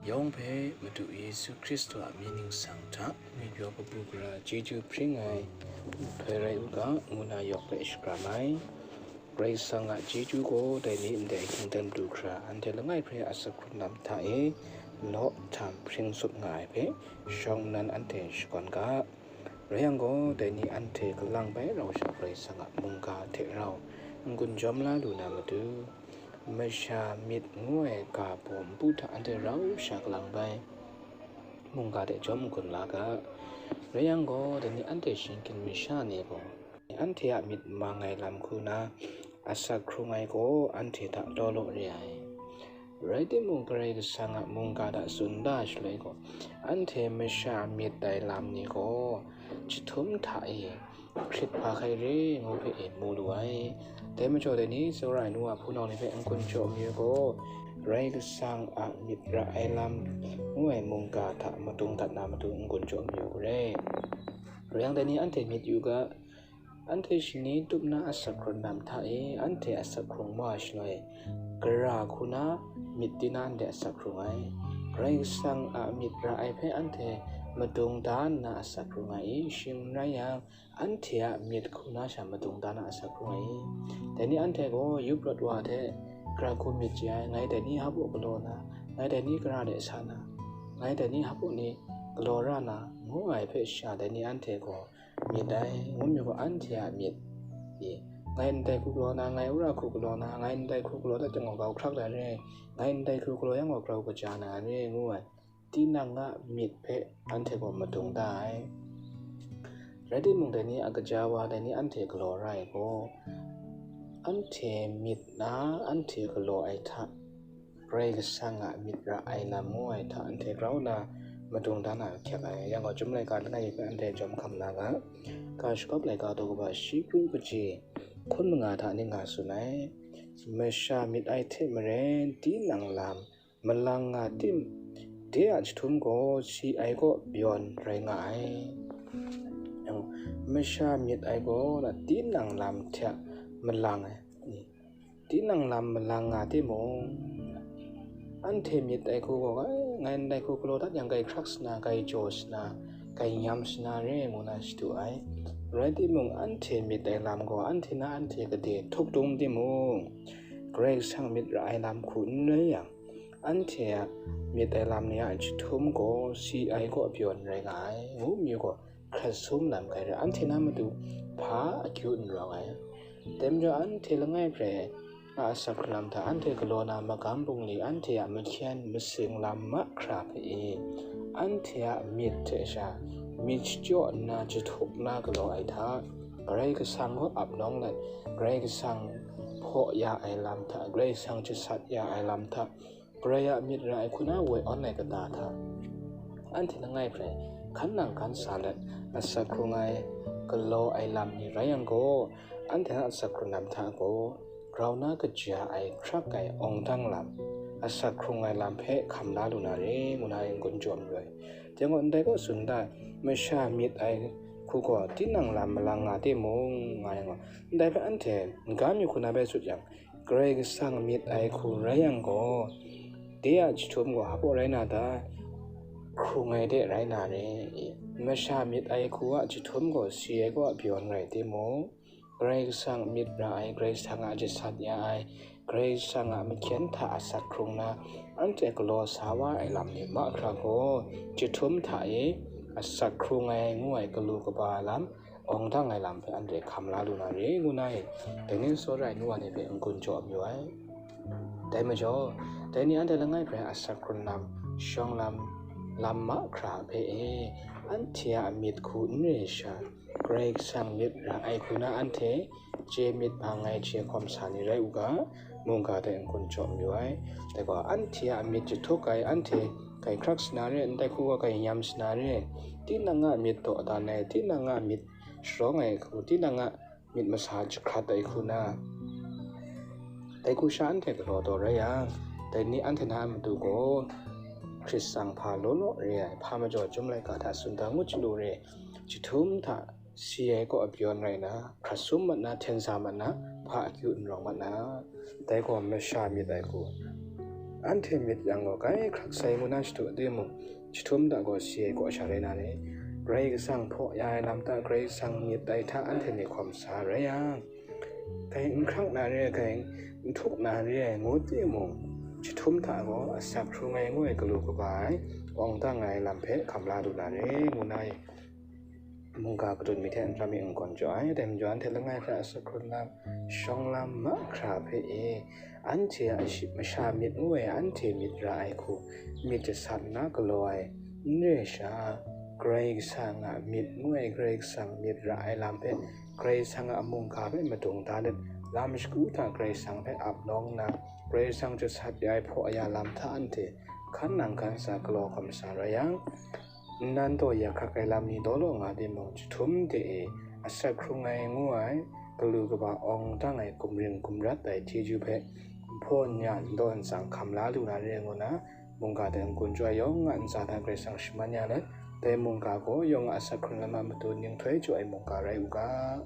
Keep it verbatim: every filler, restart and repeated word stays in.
Yawng hpe Madu Yesu Hkristu a mying ningsang hta ngwipyaw kabu gara chyeju hpring ai nhtoi rai u ga, ngu na yawk hpe shakram ai. Karai Kasang a chyeju gaw dai ni ndai hkying dan du hkra anhte langai hpe asak hkrung lam hta e law htam hpring tsup nga ai hpe shawng nnan anhte shakawn ga. Rai yang gaw, dai ni anhte kalang bai rau sha Karai Kasang a mungga hte rau n-gun jawm la lu na matu, masha myit ngu ai ga baw npu hta anhte rau sha kalang bai mungga hte jawm n-gun la ga. Rai yang gaw, dai ni anhte shingkin masha ni gaw, anhte a myit mang ai lam hku na asak hkrung ai gaw anhte hta law law re ai. Rai timung, Karai Kasang a mungga hta tsun da shaloi gaw, anhte masha myit ai lam ni gaw jahtum hta e hkrit hpa hkai re ngu hpe e mu lu ai. Dai majaw, dai ni tsawra ai nu a hpunau ni hpe n-gun jaw mayu gaw, Karai Kasang a myit ra ai lam ngu ai mungga hta madung dat na matu n-gun jaw mayu ga re. Rai yang, dai ni anhte myit yu ga, anhte shani tup na asak hkrung lam hta e anhte asak hkrung ma shaloi, gara hku na myit di na anhte asak hkrung ai. Karai Kasang a myit ra ai hpe anhte madung da nna asak hkrung ai i? Shing n rai yang, anhte a myit hku na sha madung da na asak hkrung ai i? Dai ni anhte gaw yup rawt wa hte gara hku myit chye ai, ngai dai ni hpa galaw na, ngai dai ni gara de sa na, ngai dai ni hpa ni galaw ra na, ngu ai hpe sha, dai ni anhte gaw myit ai, ngu myit gaw, anhte a myit i, ngai ndai hku galaw na, ngai wora hku galaw na, ngai ndai hku galaw dat yang gaw grau hkrak na re, ngai ndai hku galaw yang gaw grau kaja na re, ngu ai, tinang a myit hpe anhte gaw madung da ai. Rai timung, dai ni a kaja wa, dai ni anhte galaw ra ai gaw, anhte myit na anhte galaw ai hta, Karai Kasang a myit ra ai lam ngu ai hta anhte grau nna madung da na ahkyak ai. Yang gaw, Chyum laika langai mi hpe anhte jawm hkam na ga, ga shagawp laika daw kaba shi kru kaji hkun manga hta ning nga tsun ai. Masha myit ai hte maren tinang lam malang nga tim, de a jahtum gaw si ai kaw byawn rai nga ai. Yang, masha myit ai gaw na tinang lam hte malang ai. Tinang lam malang nga timung, anhte myit ai hku gaw, "Ai, ngai ndai hku galaw dat yang, kai hkrak sana, kai jaw sana, kai nyam sana re," ngu na shadu ai. Rai timung, anhte myit ai lam gaw, anhte na anhte gade htuk dum timung, Karai Kasang myit ra ai lam hku n rai yang, anhte a myit ai lam ni a jahtum gaw si ai kaw byawn rai nga ai, ngu myit gaw, hkrat sum lam hkai re, anhte na matu hpa akyu n rawng ai. Dai majaw, anhte langai hpe a asak hkrung lam hta anhte galaw na magam bungli, anhte a mahkyen masing lam mahkra hpe e, anhte a myit hte sha myit shachyaw nna jahtuk na galaw ai hta, Karai Kasang kaw ap nawng let, Karai Kasang hpaw ya ai lam hta, Karai Kasang jasat ya ai lam hta, Karai a myit ra ai hku na woi awn ai kata hta, anhte langai hpe hkan nang hkan sa let asak hkrung ai galaw ai lam ni rai yang gaw, anhte a asak hkrung lam hta gaw, grau na kaja ai hkrak ai awng dang lam, asak hkrung ai lam hpe hkam la lu na re, ngu na n-gun jaw mayu ai. Dai gaw, ndai kaw tsun da, masha myit ai hku gaw tinang lam malang nga timung, nga yang gaw, ndai hpe anhte n-ga mi hku na bai sut yang, Karai Kasang myit ai hku rai yang gaw, de a jahtum gaw hpa rai na ta? Hkrung ai de rai na re. Masha myit ai hku a jahtum gaw si ai kaw byawn rai timung, Karai Kasang myit ra ai, Karai Kasang a jasat ya ai, Karai Kasang a mahkyen hta asak hkrung na, anhte galaw sa wa ai lam ni mahkra gaw, jahtum hta e asak hkrung ai ngu ai galu kaba lam, awng dang ai lam hpe anhte hkam la lu na re, ngu na e, dai ni tsawra ai nu wa ni hpe n-gun jaw mayu ai. Dai majaw, dai ni anhte langai hpe asak hkrung lam, shawng lam, lam mahkra hpe e, anhte a myit hku n re sha, Karai Kasang myit ra ai hku na anhte chye myit bang ai chye hkawm sa ni rai u ga, mungga hte n-gun jaw mayu ai. Dai gaw, anhte a myit jahtuk ai, anhte kai hkrak sana re, ndai hku gaw kai nyam sana re, tinang a myit dawdan ai, tinang a myit sharawng ai hku, tinang a myit masa jahkrat ai hku na, dai hku sha anhte galaw taw rai yang, dai ni anhte na a matu gaw, hkrit tsang hpa law law re ai, hpa majaw Chyum laika hta tsun da ngut chyalu re, jahtum hta si ai kaw byawn rai na, hkrat sum mat na, hten sa mat na, hpa akyu n rawng mat na, dai gaw masha myit ai hku. Anhte myit yang gaw grai hkrak sai ngu na shadu timung, jahtum hta gaw si ai kaw sha rai na ni? Karai Kasang hpaw ya ai lam hta Karai Kasang myit ai hta anhte ni hkawm sa rai yang, grai n hkrak na re ai, grai n htuk na re ai ngu timung, jahtum hta gaw asak hkrung ai ngu ai galu kaba ai, awng dang ai lam hpe hkam la lu na re ngu na e. Mungga kadun mi hte n ram mi n-gun jaw ai, dai majaw anhte langai hpe asak hkrun lam, shawng lam, mahkra hpe e, anhte a shi-, masha myit ngu ai, anhte myit ra ai hku, myit jasat nna galaw ai, n re sha, Karai Kasang a myit ngu ai, Karai Kasang myit ra ai lam hpe, Karai Kasang a mungga hpe madung da let, lam shagu hta Karai Kasang hpe ap nawng nna, Karai Kasang jasat ya ai hpaw ya lam hta anhte hkan nang hkan sa galaw hkawm sa rai yang, nnan taw ya hkrak ai lam ni daw law nga timung, jahtum de e asak hkrung ai ngu ai, galu kaba awng dang ai, gumring gumrat ai chyeju hpe n hpaw n ya, n daw n tsang hkam la lu na re ngu na, mungga hte n-gun jaw ai yawng a ntsa hta Karai Kasang shaman ya let, dai mungga gaw yawng a asak hkrung ai lam a matu ninghtoi jaw ai mungga rai u ga.